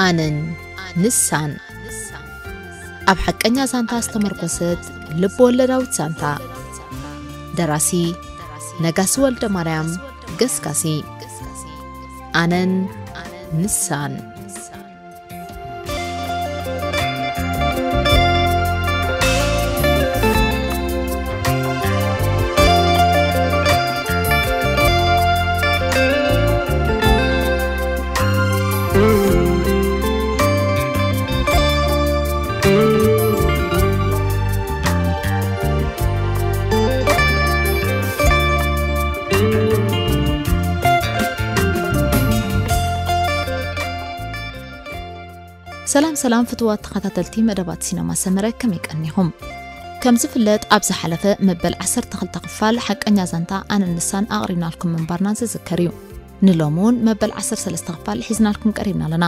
ኣነን ንሳን። ኣብ ሓቀኛ ዛንታ ዝተመርኮሰት ልብ ወለዳዊት ዛንታ። ደራሲ ነጋሲ ወልደ ማርያም ገስጋሲ። ኣነን ንሳን። ሰላም ሰላም ፍትዋት ተኸታተልቲ መደባት ሲነማ ሰመረ፣ ከመይ ቀኒኹም? ከም ዝፍለጥ ኣብ ዝሓለፈ መበል ዓሰርተ ክልተ ክፋል ሓቀኛ ዛንታ ኣነን ንሳን ኣቕሪብናልኩም ምንባርና ዝዝከር እዩ። ንሎሚ እውን መበል ዓሰርተ ሰለስተ ክፋል ሒዝናልኩም ቀሪብና ኣለና።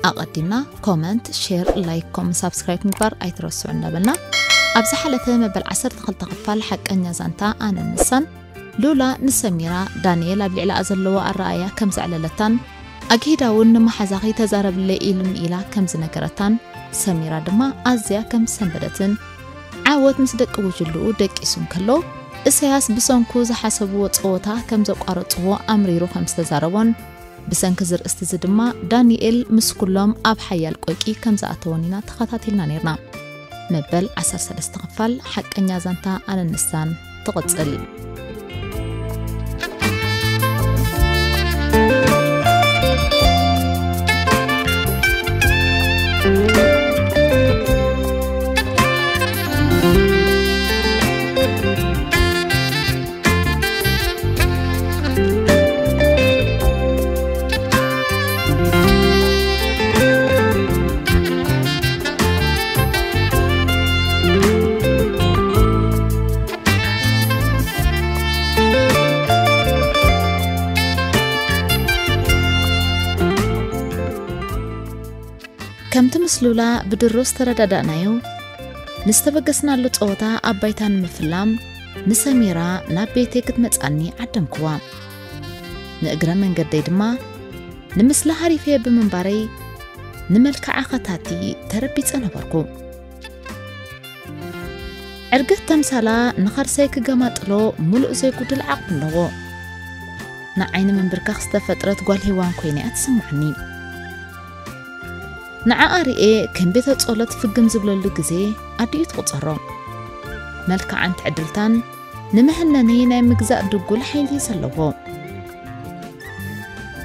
ኣቐዲምና ኮመንት፣ ሼር፣ ላይክ፣ ኮም፣ ሳብስክራይብ ምግባር ኣይትረስዑ እናበልና፣ ኣብ ዝሓለፈ መበል ዓሰርተ ክልተ ክፋል ሓቀኛ ዛንታ ኣነን ንሳን ሉላ ንሰሚራ ዳንኤል ኣብ ልዕሊኣ ዘለዎ ኣረኣእያ ከም ዘዕለለታን ኣግሂዳ እውን ንመሓዛኺ ተዛረብለይ ኢሉኒ ኢላ ከም ዝነገረታን ሰሚራ ድማ ኣዝያ ከም ዝሰንበደትን ዓወት ምስ ደቂ ጉጅልኡ ደቂሱ እንከሎ እሰያስ ብሰንኩ ዝሓሰብዎ ጸወታ ከም ዘቋረጽዎ ኣምሪሩ ከም ዝተዛረቦን ብሰንኪ እዚ ርእስቲ እዚ ድማ ዳንኤል ምስ ኩሎም ኣብ ሓያል ቆይቂ ከም ዝኣተወን ኢና ተኸታቲልና ነይርና። መበል ዓሰርተ ሰለስተ ክፋል ሓቀኛ ዛንታ ኣነን ንሳን ትቕጽል። ከምቲ ምስ ሉላ ብድሮ ዝተረዳዳእናዮ፣ ንዝተበገስናሉ ጸወታ ኣብ ባይታ ንምፍላም ንሰሚራ ናብ ቤተይ ክትመጻኒ ዓደምክዋ። ንእግረ መንገደይ ድማ ንምስላ ሃሪፈ ብምንባረይ ንመልክዓ ከታቲ ተረቢጸ ነበርኩ። ዕርገት ተምሳላ ንኸርሰይ ክገማጥሎ ምሉእ ዘይጉድል ዓቕሚ ኣለዎ። ንዓይኒ ምንብርካኽ ዝተፈጥረት ጓል ሄዋን ኮይነ እያ ትስምዓኒ። ንዓኣ ርኤ ከም ቤተ ጸሎት ፍግም ዝብለሉ ግዜ ኣዲኡ ትቑጸሮ። መልክዓን ትዕድልታን ንመሀነኒ ናይ ምግዛእ ድጉል ሓይሊ ዘለዎ።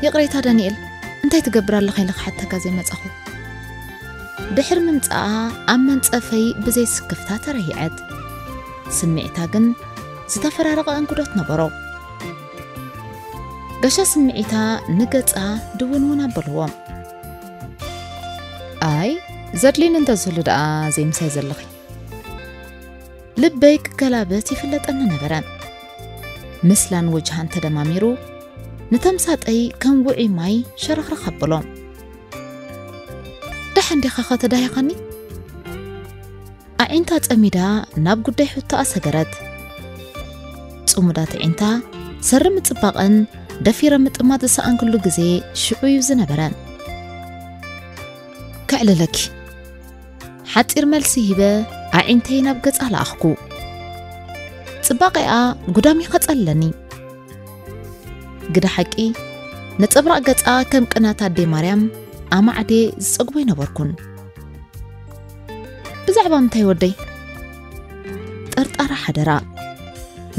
ይቕሬታ ዳንኤል፣ እንታይ ትገብር ኣለኻ ኢለ ክሓተካ ዘይመጻኹ። ድሕሪ ምምጻኣ ኣብ መንጸፈይ ብዘይ ስክፍታ ተረይዐት። ስምዒታ ግን ዝተፈራረቐ እንግዶት ነበሮ። ገሻ ስምዒታ ንገጻ ድውንውን ኣበልዎ። ኣይ፣ ዘድልየኒ እንተዝህሉ ደኣ ዘይምሳይ ዘለኺ። ልበይ ክገላበጥ ይፍለጠኒ ነበረ። ምስላን ወጅሃን ተደማሚሩ ንተምሳጠይ ከም ውዑይ ማይ ሸረኽረኽ ኣብሎ። ደሓን ዲኻ ኸ ተዳሂኻኒ? ኣዒንታ ጸሚዳ ናብ ጉዳይ ሕቶኣ ሰገረት። ጽሙዳት ኣዒንታ ሰሪ ምጽባቐን ደፊረ ምጥማት ዝሰኣንክሉ ግዜ ሽዑ እዩ ዝነበረ። ከዕልለኪ። ሓጺር መልሲ ሂበ ኣዒንተይ ናብ ገጻ ለኣኽኩ። ጽባቐኣ ጉዳም ይኸጸለኒ። ግደ ሓቂ፣ ነጸብራቕ ገጻ ከም ቅናት ኣደይ ማርያም ኣማዕዴ ዝጸግቦ ኣይነበርኩን። ብዛዕባ ምንታይ ወደይ? ጠርጣራ ሓደራ።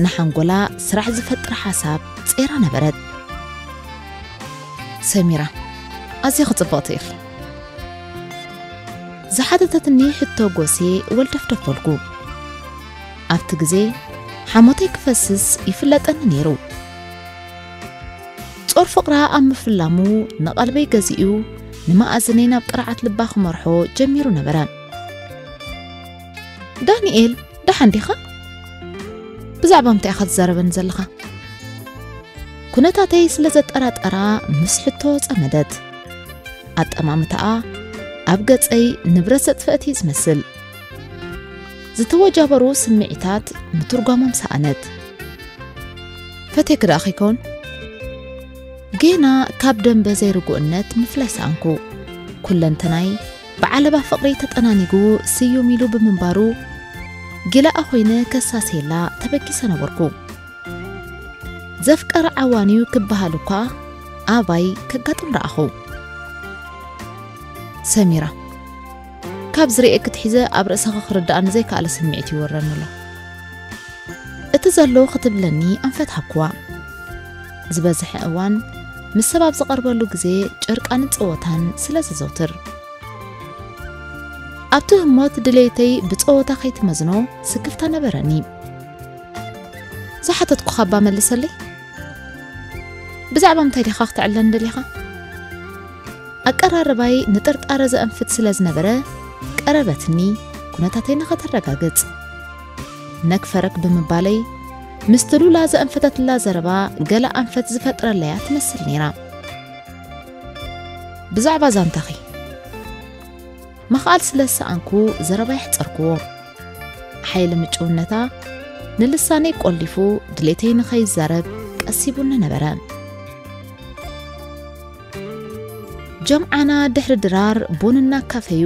ንሓንጎላ ስራሕ ዝፈጥር ሓሳብ ጼራ ነበረት። ሰሚራ፣ ኣዝያ ክጽብቕቲ ኢኺ። ዝሓተተትኒ ሕቶ ጎሴ ወልደፍደፍ በልኩ። ኣብቲ ግዜ ሓሞተይ ክፈስስ ይፍለጠኒ ነይሩ። ጾር ፍቕራ ኣብ ምፍላሙ ንቐልበይ ገዚኡ ንመኣዝነይ ናብ ቅርዓት ልባ ክመርሖ ጀሚሩ ነበረ። ዳንኤል፣ ደሓን ዲኻ? ብዛዕባ ምንታይ ኢኻ ትዛረበኒ ዘለኻ? ኩነታተይ ስለ ዘጠራጠራ ምስ ሕቶ ጸመደት። ኣጠማምታኣ ኣብ ገጸይ ንብረት ዘጥፈአት እዩ ዝመስል። ዝተወጃበሩ ስምዒታት ምትርጓሞም ሰኣነት። ፈትየኪ ደኣ ከይከውን? ጌና ካብ ደንበ ዘይርጉእነት ምፍላይ ሰኣንኩ። ኩለንተናይ ብዓለባ ፍቕሪ ተጠናኒጉ ስዩም ኢሉ ብምንባሩ፣ ጊላኣ ኮይነ ከሳሰየላ ተበጊሰ ነበርኩ። ዘፍቀረ ዓዋን'ዩ ክበሃል እኳ ኣባይ ከጋጥም ረኣኹ። ሰሚራ፣ ካብ ዝርእየኪ ትሒዘ ኣብ ርእሰኺ ክርድኣኒ ዘይከኣለ ስምዒት ይወረኒ ኣሎ። እቲ ዘሎ ክትብለኒ ኣንፈት ሃብኩዋ። ዝበዝሐ እዋን ምስ ሰብ ኣብ ዝቐርበሉ ግዜ ጭርቃንን ጸወታን ስለ ዘዘውትር። ኣብቲ ህሞት ድሌተይ ብጸወታ ከይትመዝኖ ስክፍታ ነበረኒ። ዝሓተትኩኻ እባ መልሰለይ። ብዛዕባ ምንታይ ዲኻ ክተዕልለኒ ደሊኻ? ኣቀራርባይ ንጥርጣረ ዘእንፍት ስለ ዝነበረ ቀረበትኒ፣ ኩነታተይ ንኸተረጋግጽ። ነክ ፈረክ ብምባለይ ምስቲ ሉላ ዘእንፈተትላ ዘረባ ገለ ኣንፈት ዝፈጥረለያ ትመስል ነይራ። ብዛዕባ ዛንታኺ ምኽኣል ስለ ዝሰኣንኩ ዘረባይ ኣሕጸርክዎ። ሓይሊ ምጭውነታ ንልሳነይ ቆሊፉ ድሌተይ ንኸይዛረብ ቀሲቡኒ ነበረ። ጀምዓና ድሕሪ ድራር ቡን እናካፈዩ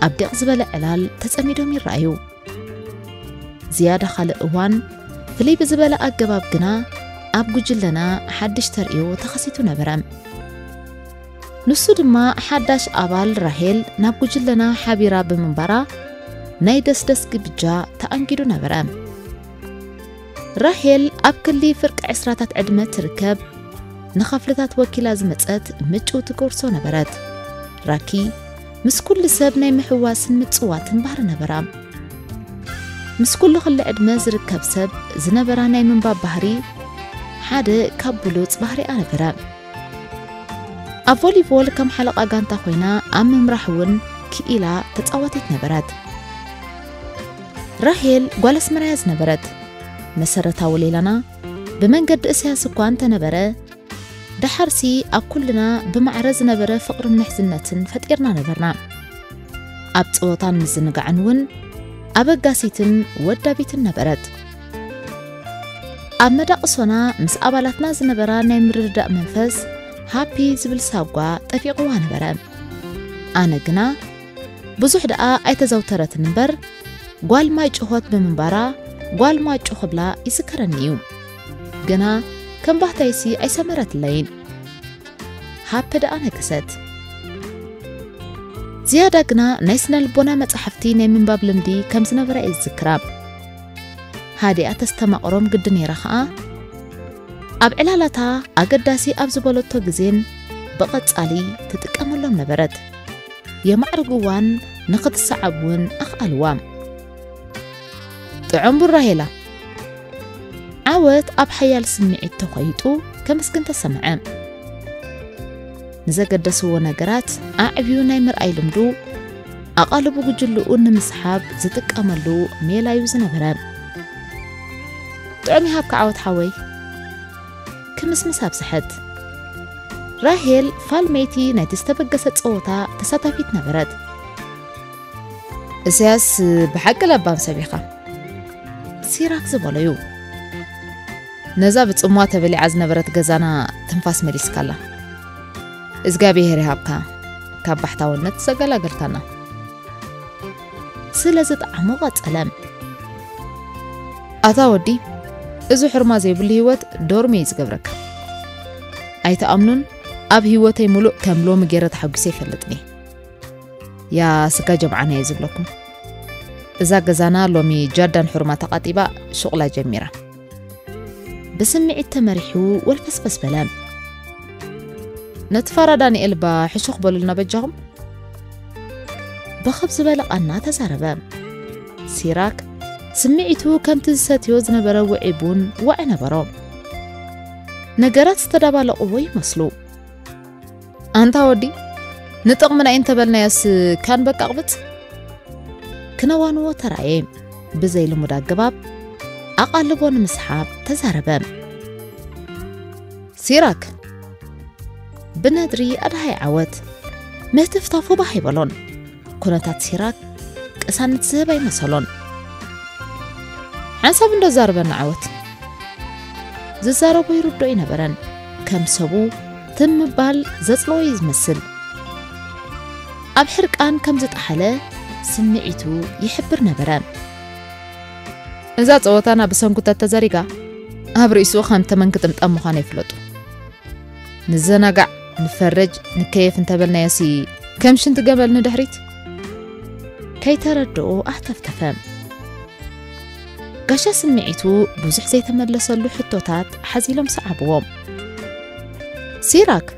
ኣብ ዲቕ ዝበለ ዕላል ተጸሚዶም ይረኣዩ። ዝያዳ ካልእ እዋን ፍልይ ብዝበለ ኣገባብ ግና ኣብ ጉጅለና ሓድሽ ተርእዮ ተኸሲቱ ነበረ። ንሱ ድማ ሓዳሽ ኣባል ራሄል ናብ ጉጅለና ሓቢራ ብምንባራ ናይ ደስደስ ግብጃ ተኣንጊዱ ነበረ። ራሄል ኣብ ክሊ ፍርቂ ዕስራታት ዕድመ ትርከብ። ንኸፍልታት ወኪላ ዝመጸት ምጭውቲ ጎርሶ ነበረት። ራኪ ምስ ኩሉ ሰብ ናይ ምሕዋስን ምጽዋትን ባህሪ ነበራ። ምስ ኩሉ ክሊ ዕድመ ዝርከብ ሰብ ዝነበራ ናይ ምንባብ ባህሪ ሓደ ካብ ብሉጽ ባህሪኣ ነበረ። ኣብ ቮሊቦል ከም ሓለቓ ጋንታ ኮይና ኣብ ምምራሕ እውን ክኢላ ተጻዋቲት ነበረት። ራሄል ጓል ኣስመራያ ዝነበረት መሰረታዊ ሌላና ብመንገዲ እስያስ እኳ እንተነበረ፣ ደሓርሲ ኣብ ኩልና ብማዕረ ዝነበረ ፍቕርን ምሕዝነትን ፈጢርና ነበርና። ኣብ ጸወታን ምዝንጋዕን እውን ኣበጋሲትን ወዳቢትን ነበረት። ኣብ መዳቕሶና ምስ ኣባላትና ዝነበራ ናይ ምርድዳእ መንፈስ ሃፒ ዝብል ሳጓ ጠፊቕዋ ነበረ። ኣነ ግና ብዙሕ ደኣ ኣይተዘውተረትን እምበር፣ ጓል ማይ ጭሆት ብምንባራ ጓል ማጮ ክብላ ይዝከረኒ እዩ። ግና ከም ባህታይሲ ኣይሰመረትለይን። ሃፒ ደኣ ነገሰት። ዝያዳ ግና ናይ ስነ ልቦና መጻሕፍቲ ናይ ምንባብ ልምዲ ከም ዝነበራ እየ ዝዝክራ። ሃዲኣ ተስተማቕሮም ግዲ ነይራ ኸኣ፣ ኣብ ዕላላታ ኣገዳሲ ኣብ ዝበለቶ ግዜን ብቐጻሊ ትጥቀመሎም ነበረት። የማዕርግዋን ንኽትሰዓብ እውን ኣኽኣልዋ። ጥዑም ቡን ራሄላ። ዓወት ኣብ ሓያል ስምዒት ተኾይጡ ከመስግን ተሰምዐ። ንዘገደስዎ ነገራት ኣዕብዩ ናይ ምርኣይ ልምዱ፣ ኣቓልቡ ጉጅልኡ ንምስሓብ ዝጥቀመሉ ሜላ እዩ ዝነበረ። ጥዑም ይሃብካ ዓወት ሓወይ። ክምስምስ ኣብዝሐት። ራሄል ፋልመይቲ ናይቲ ዝተበገሰ ጸወታ ተሳታፊት ነበረት። እስያስ ብሓቂ ለባም ሰብ ኢኻ። ሲራክ ዝበሎ እዩ። ነዛ ብጽምዋ ተበሊዓ ዝነበረት ገዛና ትንፋስ መሊስካላ። እግዚኣብሔር ይሃብካ፣ ካብ ባሕታውነት ዘገላገልካና። ስለ ዝጠዓሞ ቀጸለ። ኣታ ወዲ፣ እዚ ሕርማ ዘይብሉ ህይወት ዶርሚ እዩ ዝገብረካ። ኣይትኣምኑን፣ ኣብ ህይወተይ ሙሉእ ከም ሎሚ ገይረ ተሓጒሰ ይፈልጥን እየ። ያ ስጋ ጀምዓና እየ ዝብለኩም። እዛ ገዛና ሎሚ ጃዳን ሕርማ ተቓጢባ ሹቕላ ጀሚራ። ብስምዒት ተመሪሑ ወልፈስፈስ በለ። ነቲ ፋራ ዳንኤል እባ ሕሹኽ በሉልና በጃኹም። ብኽብ ዝበለ ቃና ተዛረበ። ሲራክ ስምዒቱ ከምቲ ዝሰትዮ ዝነበረ ውዑይ ቡን ዋዒ ነበሮ። ነገራት ዝተዳባለቕዎ ይመስሉ። ኣንታ ወዲ፣ ንጥቕምና እዩ እንተበልናዮስ ካን በቃ ኣቕብጽ። ክነዋንዎ ተራእየ። ብዘይ ልሙድ ኣገባብ ኣቓልቦ ንምስሓብ ተዛረበ። ሲራክ ብነድሪ ኣድሃይ ዓወት ምህትፍታፉ ባህ ኣይበሎን። ኩነታት ሲራክ ቅሳነት ዝህብ ኣይመሰሎን። ሓንሳብ እንዶ ዛርበና ዓወት። ዝዛረቦ ይርድኦ ኣይነበረን። ከም ሰቡ ትም ምባል ዘጽልኦ እዩ ዝመስል። ኣብ ሕርቃን ከም ዝጠሓለ ስምዒቱ ይሕብር ነበረ። እዛ ጸወታና ብሰንኩ ተተዘሪጋ፣ ኣብ ርእሱ ከም ተመን ክጥምጠም ምዃኑ ይፍለጡ። ንዘናጋዕ፣ ንፈረጅ፣ ንከየፍ እንተበልናዮሲ ከም ሽንቲ ገመል ንድሕሪት? ከይተረድኦ ኣህተፍተፈ። ጋሻ ስምዒቱ ብዙሕ ዘይተመለሰሉ ሕቶታት ሓዚሎም ሰዓብዎ። ሲራክ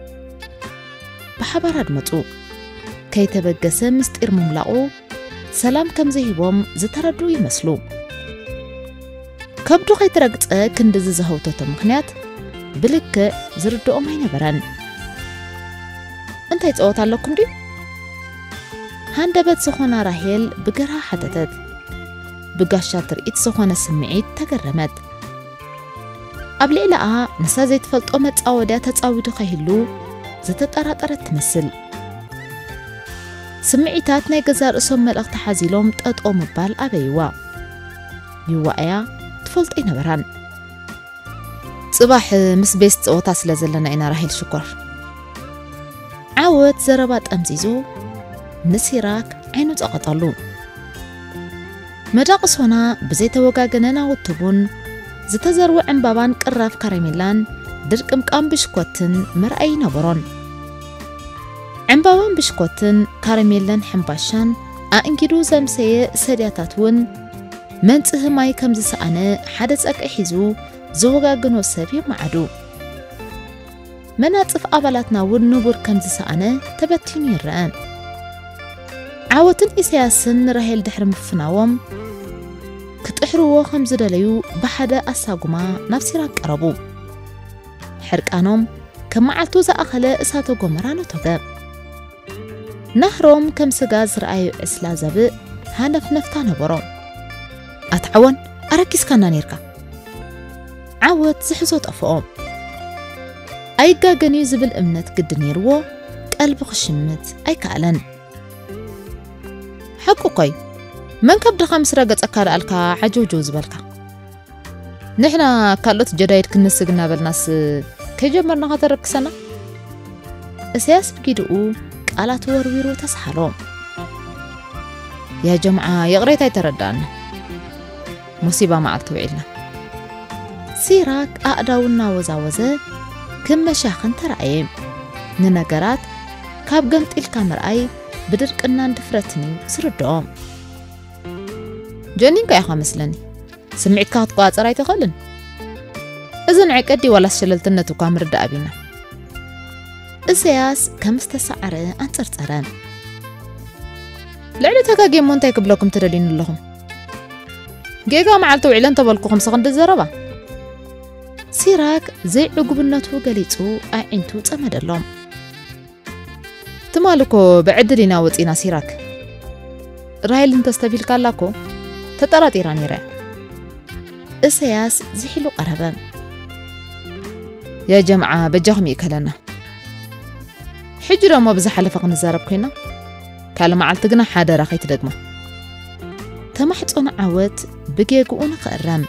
ብሓባር ኣድመጹ። ከይተበገሰ ምስጢር ምምላቑ ሰላም ከም ዘይህቦም ዝተረዱ ይመስሉ። ከብዱ ከይትረግጸ ክንድዚ ዝሃውተቶ ምኽንያት ብልክዕ ዝርድኦም ኣይነበረን። "እንታይ ጸወታ ኣለኩም ድዩ?" ሃንደበት ዝኾና ራሄል ብገርሃ ሓተተት። ብጋሻ ትርኢት ዝኾነ ስምዒት ተገረመት። ኣብ ልዕሊኣ ንሳ ዘይትፈልጦ መጻወድያ ተጻዊዱ ከይህሉ ዝተጠራጠረት ትመስል። ስምዒታት ናይ ገዛእ ርእሶም መልእኽቲ ሓዚሎም ጠጠው ምባል ኣበይዋ። ይዋእያ ትፈልጦ ኣይነበራን። "ጽባሕ ምስ ቤስት ጸወታ ስለ ዘለና ኢና ራሄል ሽኮር።" ዓወት ዘረባ ጠምዚዙ ንሲራክ ዓይኑ ጸቐጠሉ። መዳቕሶና ብዘይተወጋገነ ናውቲ ቡን፣ ዝተዘርወ ዕምባባን ቅራፍ ካራሜላን ድርቅምቃም ብሽኮትን መርኣይ ነበሮን። ዕምባባን ብሽኮትን ካራሜላን ሕምባሻን ኣእንጊዱ ዘምሰየ ሰድያታት እውን መንጽሂ ማይ ከም ዝሰኣነ ሓደ ጸግዒ ሒዙ ዘወጋግኖ ሰብ የመዓዱ። መናጽፍ ኣባላትና እውን ንቡር ከም ዝሰኣነ ተበቲኑ ይረአ። ዓወትን ኢሳያስን ንራሄል ድሕሪ ምፍናዎም፣ ክጥሕርዎ ከም ዝደለዩ ብሓደ ኣሳጉማ ናብ ሲራክ ቀረቡ። ሕርቃኖም ከም መዓልቱ ዝኣኸለ እሳተ ጎመራ ነቶገ። ናህሮም ከም ስጋ ዝረኣዩ ዕስላ ዘብእ ሃነፍነፍታ ነበሮም። "ኣትዓወን ኣረኪስካና ኔርካ!" ዓወት ዝሕዞ ጠፍኦ። ኣይጋገን እዩ ዝብል እምነት ግዲ ነይርዎ፣ ቀልቢ ክሽምት ኣይከኣለን። "ሓቁ እኮ እዩ። መን ከብድኻ ምስ ረገጸካ ደኣልካ ዓጀውጀው ዝበልካ? ንሕና ካልኦት ጀዳይድ ክንስግ እናበልናስ ከይጀመርና ከተረክሰና?" እሰያስ ብጊድኡ ቃላት ወርዊሩ ተስሓሎ። "ያ ጀምዓ፣ ይቕሬታ ኣይተረድኣና። ሞሲባ መዓልቲ ውዒልና።" ሲራክ ኣእዳው እናወዛወዘ ክመሻኽን ተራእየ። ንነገራት ካብ ገምጢልካ ምርኣይ ብድርቅናን ድፍረትን እዩ ዝርድኦ። "ጀኒንካ ኢኻ መስለኒ። ስምዒትካ ክትቆጻጸር ኣይትኽእልን። እዚ ንዕቀት ድዩ ዋላስ ሸለልትነት እኳ ምርዳእ ኣቢና?" እሰያስ ከም ዝተሳዕረ ኣንጸርጸረ። "ልዕሊ ተጋጌ እሞ እንታይ ክብለኩም ትደልዩኒ ኣለኹም? ጌጋ መዓልቲ ውዒለ እንተበልኩኹምስ ክንዲ ዘረባ?" ሲራክ ዘይዕጉብነቱ ገሊጹ ኣዒንቱ ጸመደሎም። "ትማሊ እኮ ብዕድል ኢና ወጺና ሲራክ። ራሄል እንተስተብሂልካላ እኮ ተጠራጢራ ነይረ እያ።" እሰያስ ዝሒሉ ቀረበ። "ያ ጀምዓ በጃኹም ይእከለና። ሕጂ ደሞ ብዝሓለፈ ክንዛረብ ኮይና፣ ካልእ መዓልቲ ግና ሓደራ ከይትደግማ።" ተማሕጾን ዓወት ብጌግኡ ንኽእረም።